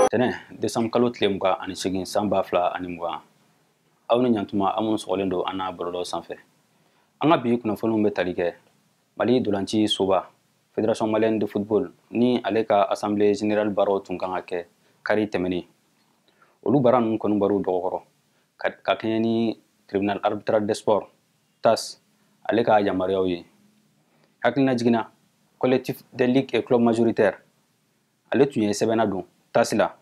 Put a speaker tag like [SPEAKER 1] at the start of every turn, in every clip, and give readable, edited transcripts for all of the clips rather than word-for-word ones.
[SPEAKER 1] Tɛnɛ décembre kalo tile 28 san 2020, aw ni ɲantuma, aw minnu sɔgɔlen don an n'a bɔlɔlɔ sanfɛ. An ka bi kunnafoniw bɛ tali kɛ Mali dolanci soba, Fédération malienne de football, ni ale ka assemblée générale baaraw tun kan ka kɛ kari tɛmɛnen. Olu baara ninnu kɔni bar'u dɔgɔkɔrɔ ka kɛɲɛ ni tribunal arbitral des sports, TAS, ale ka yamaruyaw ye. Hakilina jiginna, Collectif des ligues et clubs majoritaires, ale tun ye sɛbɛnna don TAS la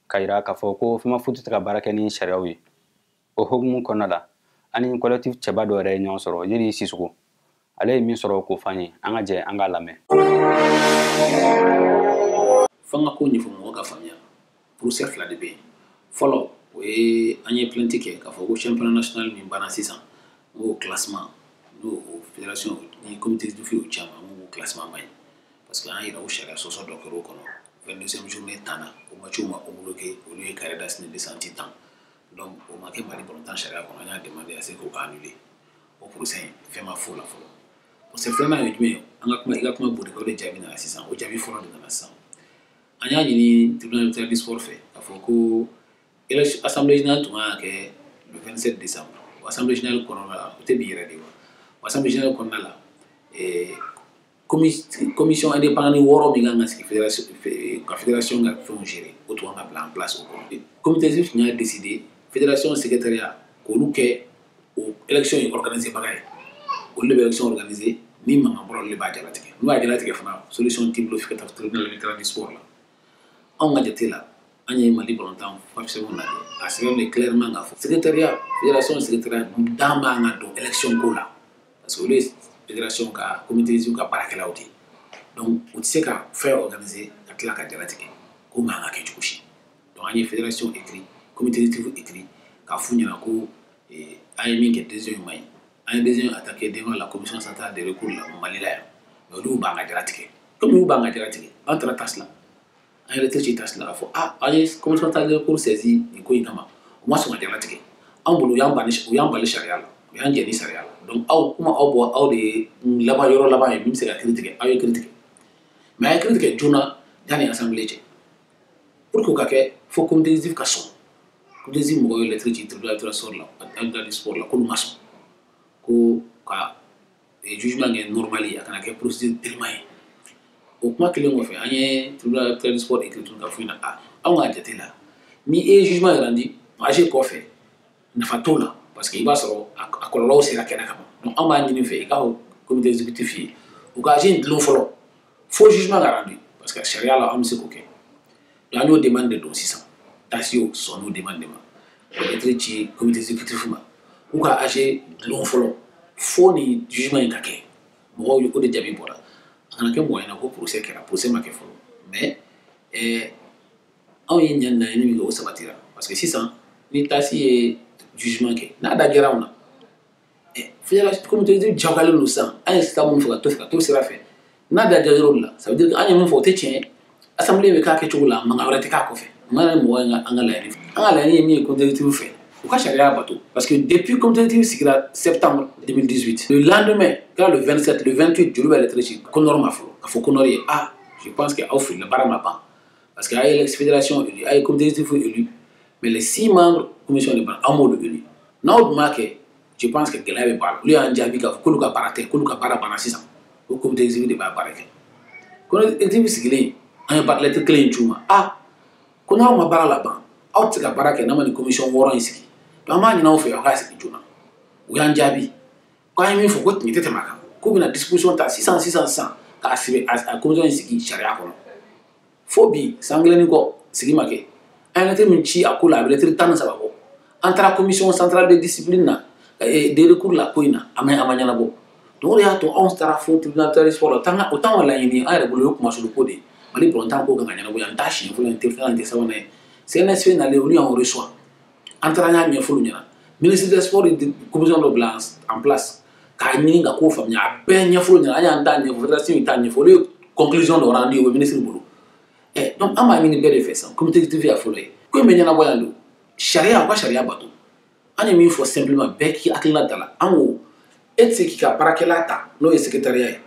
[SPEAKER 1] ka yira k'a fɔ ko FEMAFOOT tɛ ka baara kɛ ni sariyaw ye. O hokumu kɔnɔna la, ani collectif cɛba dɔ yɛrɛ ye ɲɔgɔn sɔrɔ, Yeri Sisoko. Ale ye min sɔrɔ k'o f'an ye, an ka jɛ an k'a lamɛn.
[SPEAKER 2] F'an ka ko ɲɛfɔ mɔgɔ ka faamuya. Procès fila de bɛ yen. Fɔlɔ, o ye an ye plainte kɛ k'a fɔ ko championnat national min banna sisan, n'o classement, n'o o fédération ni comité exécutif y'o ci an ma, n ko classement ma ɲi, parce que an yira o sariya sɔsɔ dɔ kɛra o kɔnɔ. 22e journée tan na, o match ma homologué, olu ye carré d'as ni descente tan. Donc o ma kɛ Mali balontan sariya kɔnɔ. An y'a demandé à ce k'o ka annuler. O procès in, fɛn ma f'o la fɔlɔ. Procès filanan ye jumɛn ye? An ka kuma, i ka kuma boli kan, o de jaabi nana sisan. O jaabi fɔlɔ de nana sisan. An y'a ɲini tribunal arbitral du sport fɛ k'a fɔ ko assemblée générale tun kan ka kɛ le 27 décembre. O assemblée générale kɔnɔna la, o tɛ bi yɛrɛ de wa, o assemblée générale kɔnɔna la, commission indépendante wɔɔrɔ min kan ka sigi fédération ka fédération ka fɛnw gérer, o tun kan ka bila en place o kɔnɔ. Comité exécutif tun y'a décidé fédération secrétariat k'olu kɛ o élection in organiser baga ye. Olu de bɛ élection organiser. Ni mankan bɔra, olu de b'a jalatigɛ. N'u y'a jalatigɛ fana, solution t'i bolo f'i ka taa tribunal arbitral du sport la. Anw ka jate la, an ye Mali balontan sɛbɛnw lajɛ, a sɛbɛn bɛ clairement k'a fɔ secrétariat, fédération secrétariat dan b'an ka don élection ko la, parce que olu ye fédération ka comité exécutif ka baarakɛlaw de ye. Donc u tɛ se ka fɛn organiser ka tila ka jalatigɛ ko man ka kɛ cogo si. Donc an ye fédération écrit, comité exécutif écrit k'a f'u ɲɛna ko an ye min kɛ, décision in ma ɲi. An ye décision attaqué devant la commission centrale de recours la Mali la yan, mais olu y'u ban ka jalatigɛ. Comme y'u ban ka jalatigɛ, an taara TAS la. An ye lettre ci TAS la k'a fɔ ah, an ye commission centrale de recours saisi nin ko in kama, u ma sɔn ka jalatigɛ. Anw bolo, u y'an bali, u y'an bali sariya la, u y'an jɛ ni sariya la. Donc aw kuma, aw bɔ, aw de ye laban, yɔrɔ laban ye min bɛ se ka kiiri tigɛ. Aw ye kiiri tigɛ, mais a ye kiiri tigɛ joona yanni assemblée cɛ. Pour que o ka kɛ, fo comité exécutif ka sɔn. Comité exécutif mɔgɔw ye lettre ci tribunal arbitral la, arbitral du sport la, k'olu ma sɔn ko ka jugement kɛ normal ye, a kana kɛ procédure teliman ye. O kuma kelen kɔfɛ, an ye tribunal arbitral du sport écrit tuguni ka f'u ɲɛna ah, anw ka jate la, ni e ye jugement rendu AG kɔfɛ, nafa t'o la, parce que i b'a sɔrɔ a kɔlɔlɔw sera kɛnɛ kan. Donc anw b'a ɲini fɛ i k'a fɔ comité exécutif ye, u ka AG in dulon fɔlɔ fo jugement ka rendu, parce que sariya la, an bɛ se k'o kɛ. Donc an y'o demande de don sisan. TAS y'o sɔn n'o demande de ma, o lettre ci comité exécutif ma k'u ka AG dulon fɔlɔ fo ni jugement in ka kɛ. Mɔgɔw ye, o de jaabi bɔra. A kana kɛ mɔgɔ ɲɛna ko procès kɛra. Procès ma kɛ fɔlɔ, mais anw ye ɲɛ laɲini min kɛ, o sabatira, parce que sisan ni TAS ye jugement kɛ, n'a da jɛra anw na, fédération, comité exécutif jagoyalen don sisan. An ye sira mun fɛ ka to fɛ ka to sira fɛ, n'a da jɛra o la, ça veut dire que an ye min fɔ, o tɛ tiɲɛ ye. Assemblée bɛ k'a kɛcogo la, mankan wɛrɛ tɛ k'a kɔfɛ. Mun ye mɔgɔ ye an ka laɲini fɛ? An ka laɲini ye min ye comité exécutif fɛ, u ka sariya bato, parce que depuis comité exécutif sigira septembre 2018, le lendemain kɛra le 27, le 28, joli bɛ lettre ci CONOR ma fɔlɔ k'a fɔ CONOR ye: ah, je pense que aw filila, baara ma ban, parce que a ye fédération élu, a ye comité exécutif élu, mais les six membres commission de ban, aw m'olu élu. N'aw dun m'a kɛ, je pense que gɛlɛya bɛ bɔ a la. Olu y'an jaabi k'a fɔ k'olu ka baara tɛ, k'olu ka baara banna sisan, ko comité exécutif de b'a baara kɛ. Comité exécutif sigilen, an ye baara lettre kelen in c'u ma: ah, ko n'aw ma baara laban, aw tɛ se ka baara kɛ n'a ma nin commission wɔɔrɔ in sigi. Donc an b'a ɲini aw fɛ, aw k'a sigi joona. U y'an jaabi k'an ye min fɔ, ko tiɲɛ tɛ tɛmɛ a kan, k'u bɛna disposition ta sisan sisan sisan k'a sigi, a commission in sigi sariya kɔnɔ. Fo bi, san kelen ni kɔ, sigi ma kɛ. An ye lettre min ci a ko la, a bɛ lettre 13 bɔ. An taara commission centrale de discipline na, de recours la, ko in na, a ma ɲɛnabɔ. Donc o de y'a to anw taara fo tribunal du sport la. O t'anw ka laɲini ye. An yɛrɛ bolo, o ye kumasulu ko de ye. Mali balontan ko kan ka ɲɛnabɔ yan. N t'a siɲɛ fɔlɔ ye, n tɛ filanan, n tɛ sabanan ye. CNSP nalen, olu y'anw reçoit. An taara, an y'a ɲɛfɔ olu ɲɛna. Ministre des sports ye commission dɔ bila en place k'a ɲini ka ko faamuya. A bɛɛ ɲɛfɔ olu ɲɛna. An y'an ta ɲɛfɔ, fédération y'i ta ɲɛfɔ, olu ye conclusion dɔ rendu, o bɛ ministre bolo. Donc an b'a ɲini bɛɛ de fɛ sisan, comité exécutif y'a fɔlɔ ye, ko in bɛ ɲɛnabɔ yan don sariya, u ka sariya bato. An ye min fɔ simplement, bɛɛ k'i hakilina da la. An ko e tɛ se k'i ka baarakɛla ta, n'o ye secrétariat ye,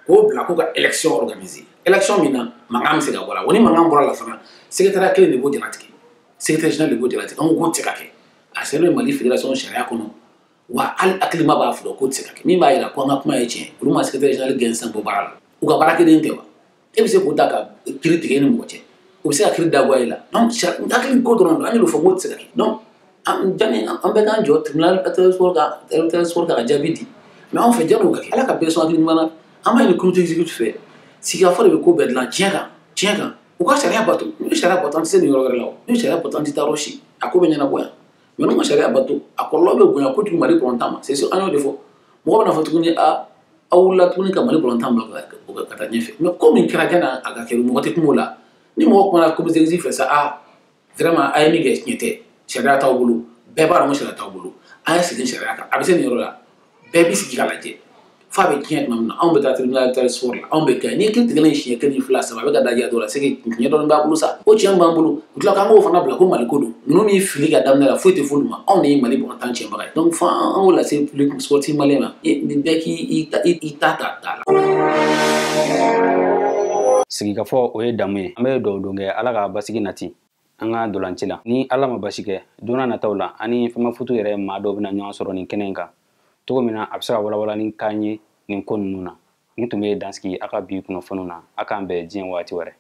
[SPEAKER 2] k'o bila ko ka élection organiser. Élection min na mankan bɛ se ka bɔ a la, wa ni mankan bɔra la fana, secrétariat kelen de b'o jalatigɛ, secrétaire général de b'o jalatigɛ. An ko k'o tɛ se ka kɛ. A sɛbɛn Mali fédération sariya kɔnɔ, wa hali hakilima b'a fɔ k'o tɛ se ka kɛ. Min b'a jira ko an ka kuma ye tiɲɛ, olu ma secrétaire général gɛn sisan bɔ baara la, u ka baarakɛden tɛ wa? E bɛ se k'o ta ka kiiri tigɛ e ni mɔgɔ cɛ, o bɛ se ka kiiri dagoya e la. Donc hakili ko dɔrɔn don, an y'o fɔ k'o tɛ se ka kɛ. Donc jani an bɛɛ k'an jɔ tribunal sport ka sport ka jaabi di, mais anw fɛ janni o ka kɛ, Ala ka bɛɛ sɔn hakili ɲuman na. An b'a ɲini comité exécutif fɛ, sigikafɔ de bɛ ko bɛɛ dilan tiɲɛ kan, tiɲɛ kan. U ka sariya bato, n'u ye sariya bato, an tɛ se nin yɔrɔ wɛrɛ la o. N'u ye sariya bato, an tɛ taa yɔrɔ si, a ko bɛ ɲɛnabɔ yan. Mais n'u ma sariya bato, a kɔlɔlɔ bɛ bonya kojugu Mali balontan ma. C'est sûr, an y'o de fɔ. Mɔgɔ bɛna fɔ tuguni, a aw wulila tuguni ka Mali balontan bila ka taa ɲɛfɛ. Mais ko min kɛra janni a ka kɛ, mɔgɔ tɛ kuma o la. Ni mɔgɔ kumana comité exécutif fɛ sa, a vraiment a ye min kɛ tiɲɛ tɛ, sariya t'aw bolo, bɛɛ b'a dɔn ko sariya t'aw bolo, a ye segin sariya kan. A bɛ se nin yɔrɔ la, bɛɛ b'i sigi k'a lajɛ f'a bɛ tiɲɛ tuma min na, anw bɛ taa tribunal sport la, anw bɛ kɛ. N'i ye kiiri tigɛlen siɲɛ kelen, fila, saba, a bɛ ka dajiya dɔw la, c'est que tiɲɛ dɔɔni b'a bolo sa, o tiɲɛ b'an bolo. U tila k'an k'o fana bila ko Mali ko don, ninnu min fili ka daminɛ la, foyi tɛ f'olu ma, anw de ye Mali balontan tiɲɛbaga ye. Donc fo an k'o lase public sportif malien ma, nin bɛɛ k'i ta ta ta la.
[SPEAKER 1] Sigikafɔ o ye damu ye. An bɛ dugawu don kɛ Ala ka basigi nati an ka dolanci la. Ni Ala ma basi kɛ, don n'a nataw la, an ni FEMAFOOT yɛrɛ maa dɔw bɛna ɲɔgɔn sɔrɔ nin kɛnɛ in kan cogo min na, a bɛ se ka walawala ni k'an ye nin ko ninnu na. Nin tun bɛ dansigi a ka bi kunnafoniw na. A k'an bɛn diɲɛ waati wɛrɛ.